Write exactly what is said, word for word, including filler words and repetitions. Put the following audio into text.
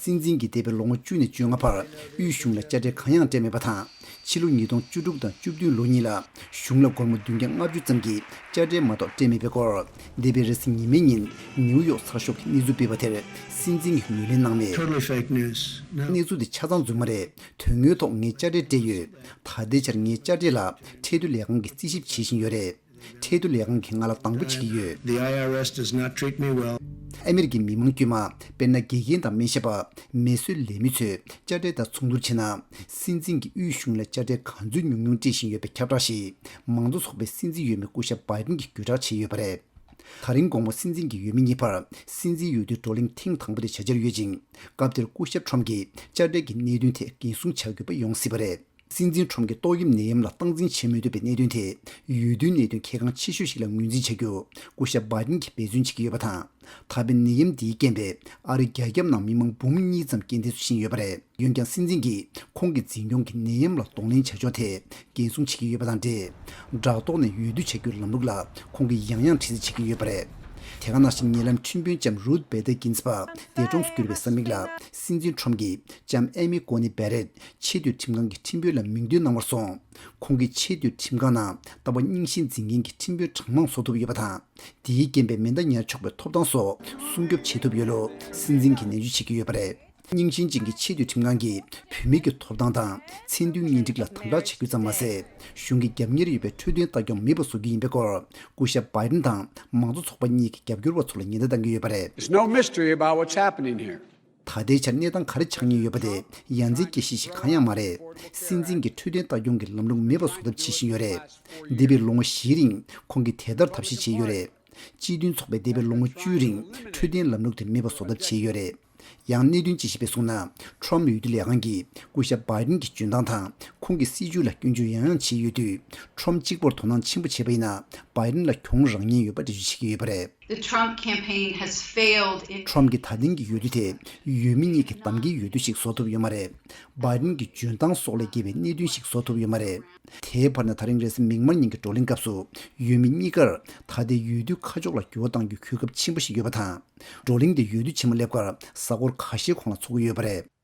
སྲིད་འཛིན་གྱིས་འདས་པའི་ལོ་ངོ་བཅུ་ནས་བཅོ་ལྔ་བར་དབུས་གཞུང་ལ་དཔྱ་ཁྲལ་གང་ཡང་སྤྲད་མེད་པ་དང་། ཕྱི་ལོ་ཉིས་སྟོང་བཅུ་དྲུག་དང་བཅུ་བདུན་ལོ་གཉིས་ལ་གཞུང་ལ་སྒོར་མོ་བདུན་བརྒྱ་ལྔ་བཅུ་ཙམ་གྱི་དཔྱ་ཁྲལ་མ་གཏོགས་སྤྲད་མེད་པའི་སྐོར། འདས་པའི་རེས་གཟའ་ཉི་མའི་ཉིན་ནིའུ་ཡོག་ཚགས་ཤོག་གིས་གནས་ཚུལ་སྤེལ་བ་དེར་སྲིད་འཛིན་གྱིས་ངོས་ལེན་གནང་མེད། Totally fake news. No. གནས་ཚུལ་དེ་ཆ་ཚང་རྫུན་མ་རེད། དོན་དངོས་ཐོག་ངས་དཔྱ་ཁྲལ་སྤྲད་ཡོད། ད་ལྟའི་ཆར་ངའི་དཔྱ་ཁྲལ་ལ་ཁྲལ་བསྡུ་ལས་ཁང་གིས་རྩིས་ཞིབ་བྱེད་བཞིན་ཡོད་རེད། ཁྲལ་བསྡུ་ལས་ཁང་གིས་ང་ལ་དང་པོ་བྱེད་ཀྱི་ཡོད། The I R S does not treat me well. ཨ་མེ་རི་ཁའི་མི་མང་དཀྱུས་མ། དཔེར་ན། དགེ་རྒན་དང་སྨན་ཞབས་པ། མེ་གསོད་ལས་མི་ཚོས་དཔྱ་ཁྲལ་དང་མཚུངས་བསྡུར་བྱས་ན། སྲིད་འཛིན་གྱིས་དབུས་གཞུང་ལ་དཔྱ་ཁྲལ་ག་ཚོད་ཉུང་ཉུང་སྤྲད་བཞིན་ཡོད་པའི་ཁྱབ་བསྒྲགས་ཤིག་མང་གཙོ་ཚོགས་པའི་སྲིད་འཛིན་འོས་མི་སྐུ་ཞབས་བྷའི་ཏིན་གྱིས་བརྒྱུད་བསྒྲགས་བྱས་ཡོད་པ་རེད། ད་རིང་དགོང་མོ་སྲིད་འཛིན་གྱི་འོས་མི་གཉིས་བར་སྲིད་འཛིན་འོས་བསྡུའི་བགྲོ་གླེང་ཐེངས་དང་པོ་དེ་བྱ་འཆར་ཡོད་ཅིང་། སྐབས་དེར་སྐུ་ཞབས་ཁྲོམ་གྱིས་དཔྱ་ཁྲལ་གྱི་གནད་དོན་ཐད་འགན་སྲུང་བྱ་དགོས་པ་ཡོང་སྲིད་པ་རེད། སྲིད་འཛིན་ཁྲོམ་གྱིས་ཏོག་དབྱིབས་ནད་ཡམས་ལ་སྟངས་འཛིན་བྱེད་མི་ཐུབ་པའི་གནད་དོན་དེ་འོས་བསྡུའི་གནད་དོན་གལ་འགངས་ཆེ་ཤོས་ཤིག་ལ་ངོས་འཛིན་བྱ་རྒྱུ་སྐུ་ཞབས་བྷའི་ཏིན་གྱིས་འབད་བརྩོན་བྱེད་ཀྱི་ཡོད་པ་དང་། ད་ཕན་ནད་ཡམས་འདིའི་རྐྱེན་པས་ཨ་རི་རྒྱ་ཁྱབ་ནང་མི་མང་འབུམ་གཉིས་ཙམ་རྐྱེན་འདས་སུ་ཕྱིན་ཡོད་པ་རེད། འོན་ཀྱང་སྲིད་འཛིན་གྱིས་ཁོང་གིས་འཛིན་སྐྱོང་གིས་ནད་ཡམས་ལ་གདོང་ལེན་བྱ་ཕྱོགས་ཐད་འགན་སྲུང་བྱེད་ཀྱི་ཡོད་པ་དང་འབྲེལ། དྲ་ཐོག་ནས་འོས་བསྡུ་བྱ་རྒྱུའི་ལམ་ལུགས་ལ་ཁོང་གིས་ཡང་ཡང་དྲི་རྩད་བྱེད་ཀྱི་ཡོད་པ་རེད། དེ་ག་ནང་བཞིན་ཉེ་ལམ་ཁྲིམས་དཔོན་ལྕམ་རུད་བེ་ཏེར་གིན་སི་པ་འདས་གྲོངས་སུ་གྱུར་པའི་ས་མིག་ལ་སྲིད་འཛིན་ཁྲོམ་གྱིས་ལྕམ་ཨེ་མི་ཀོ་ནི་བེ་རེད་ཆེས་མཐོའི་ཁྲིམས་ཁང་གི་ཁྲིམས་དཔོན་ལ་མིང་འདོན་གནང་བར་སོང་། ཁོང་གིས་ཆེས་མཐོའི་ཁྲིམས་ཁང་ནང་ལྟ་བ་རྙིང་ཞེན་འཛིན་མཁན་གྱི་ཁྲིམས་དཔོན་གྲངས་མང་བཟོ་ཐུབ་ཡོད་པ་དང་། དེའི་རྐྱེན་པས་མེ་མདའ་ཉར་ཆོག་པའི་ཐོབ་ཐང་སོགས་སྲུང་སྐྱོབ་བྱེད་ཐུབ་ཡོད་ལུགས་སྲིད་འཛིན་གྱིས་ནན་བརྗོད་བྱེད་ཀྱི་ཡོད་པ་རེད། རྙིང་ཞེན་ཅན་གྱི་ཆེས་མཐོའི་ཁྲིམས་ཁང་གིས་བུད་མེད་ཀྱི་ཐོབ་ཐང་དང་མཚན་མཐུན་གཉེན་སྒྲིག་ལ་དམ་དྲག་བྱེད་རྒྱུ་ཙམ་མ་ཟད། གཞུང་གི་རྒྱབ་གཉེར་ཡོད་པའི་འཕྲོད་བསྟེན་ལྟ་སྐྱོང་མེད་པ་བཟོ་རྒྱུ་ཡིན་པའི་སྐོར་སྐུ་ཞབས་བྷའི་ཏིན་དང་མང་གཙོ་ཚོགས་པ་གཉིས་ཀྱི་རྒྱབ་སྐྱོར་བ་ཚོ་ལ་ཉེན་བརྡ་བཏང་གི་ཡོད་པ་རེད། There's no mystery about what's happening here. ད་ལྟའི་ཆར་གནས་སྟངས་ག་རེ་ཆགས་ཉེན་ཡོད་པ་དེ་ཡ་མཚན་སྐྱེ་གཞི་ཞིག་གང་ཡང་མ་རེད། སྲིད་འཛིན་གྱིས་འཕྲོད་བསྟེན་ལྟ་སྐྱོང་གི་ལམ་ལུགས་མེད་པ་བཟོ་ཐབས་བྱེད་བཞིན་ཡོད་རེད། འདས་པའི་ལོ་ངོ་བཞིའི་རིང་ཁོང་གིས་དེ་ལྟར་ཐབས་ཤེས་བྱས་ཡོད་རེད། སྤྱི་མཐུན་ཚོགས་པས་འདས་པའི་ལོ་ངོ་བཅུའི་རིང་འཕྲོད་བསྟེན་ལམ་ལུགས་དེ་མེད་པ་བཟོ་ཐབས་བྱས་ཡོད་རེད། ཡང་གནད་དོན་ཅིག་ཞིག་སྤེལ་སོང་ན། ཁྲོམ་འོས་བསྡུ་ལས་ཁང་གིས་སྐུ་ཞབས་བྷའི་ཏིན་གྱི་འཇོན་ཐང་དང་ཁོང་གི་སྲིད་བྱུས་ལ་སྐྱོན་བརྗོད་ཡང་ཡང་བྱས་ཡོད་དུས། ཁྲོམ་གཅིག་པོར་དོ་སྣང་ཆེན་པོ་བྱས་པ་ཡིན་ན་བྷའི་ཏིན་ལ་གྱོང་རག་ཉེན་ཡོད་པ་འགྲེལ་བརྗོད་བྱེད་ཀྱི་ཡོད་པ་རེད། The Trump campaign has failed in ཁྲོམ་གྱི་ད་ཐེངས་ཀྱི་འོས་བསྡུ་དེ་འོས་མི་གཉིས་ཀྱི་གཏམ་གྱི་འོས་བསྡུ་ཞིག་བཟོ་ཐུབ་ཡོད་མ་རེད། བྷའི་ཏིན་གྱི་འཇོན་ཐང་སོགས་ལས་བརྒལ་བའི་གནད་དོན་ཞིག་བཟོ་ཐུབ་ཡོད་མ་རེད། དེའི་བར་ན་ད་རིང་རེས་གཟའ་མིག་དམར་ཉིན་གྱི་བགྲོ་གླེང་སྐབས་སུ་འོས་མི་གཉིས་ཀར་ད་ལྟའི་འོས་བསྡུ་ཁ་ཕྱོགས་ལ་འགྱུར་བ་གཏང་རྒྱུའི་གོ་སྐབས་ཆེན་པོ་ཞིག་ཡོད་པ་དང་། བགྲོ་གླེང་དེ་འོས་བསྡུ་ཕྱི་མ་སླེབས་ཁར་གཟའ་འཁོར་ཁ་ཤས་གོང་ལ་ཚོགས་ཀྱི་ཡོད་པ་རེད།